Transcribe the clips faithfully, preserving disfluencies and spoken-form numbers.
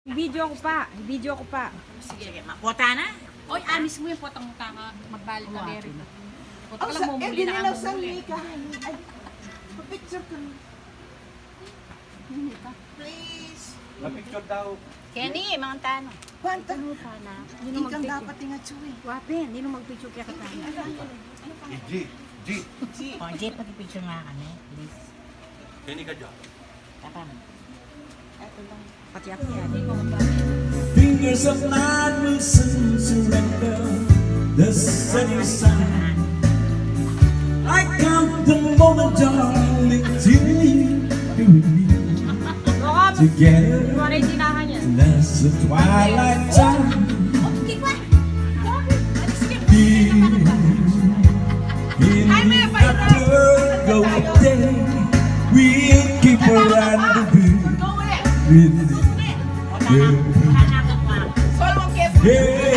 Video ku pa, video ku pa. Sige, sige, ma-, pota na. Oy, amis mu yan, potang tanga, magbalik ka, Mary. Pota ka lang, mumuli na ka, mumuli. Ay, pa-picture ka. Please. Pa-picture daw. Kenny, mga tano. Kwanta. Ano pa na? Ikang dapat ingat suwi. Wapen, nino mag-picture kaya ka tayo? G, G. O, G, pag-picture nga kami, please. Kenny ka dyan. Tapang. Pati ako yan. Fingers of mine will soon surrender the setting sun. I count the moment, darling, till you be with me together. That's the twilight time. In the dark of day, we'll keep a rendezvous with me. Yeah. Yeah.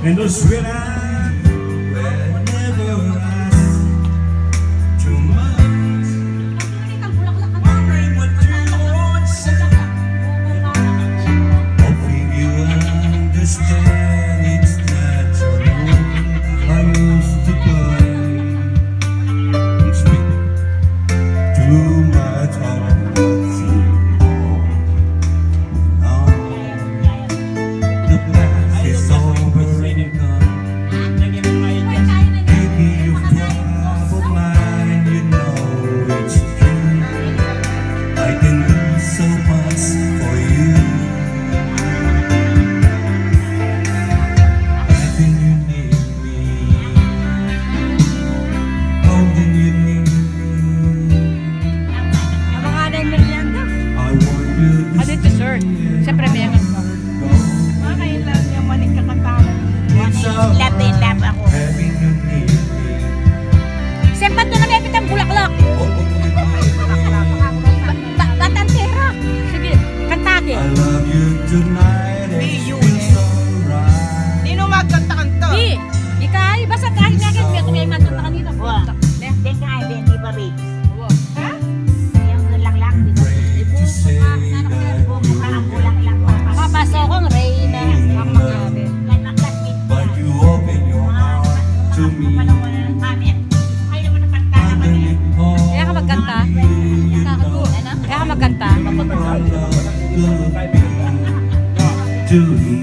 And those sweet eyes will never ask too much. Wondering what you would say. Hoping you understand it's natural. I used to play. Speak too much of what's involved. Now the past is over and gone. Give me your trouble mine, you know it's true. I can do so much for you. Nothing you need me. Holding you near me. Ang mga anay merienda. I want you to Ano yung dessert? Siyempre, meron pa. Mga kailan yung manig kakantahan. It's all Love in love ako. Having you near me. Sempat na kami, pitang bulaklak. Holding you near me. Ba-, ba-, batang pera. Sige, kanta ki. I love you tonight. May It feels alright. Nino magkanta-kanta? Di, di ka, ay, basta kahit nga, kahit may tumay magkanta kanina. Wa. Di ka, ay, di, di ba, babe? Wa. Ha? Yung laklak, di ba? Afraid to say that you Buka ang bulaklak, papa. Papaso kong reyna. Laklak, di ba? But you open your heart to me. Ay, naman ang kanta naman, eh. Kaya ka magkanta? Kaya ka magkanta? Tonight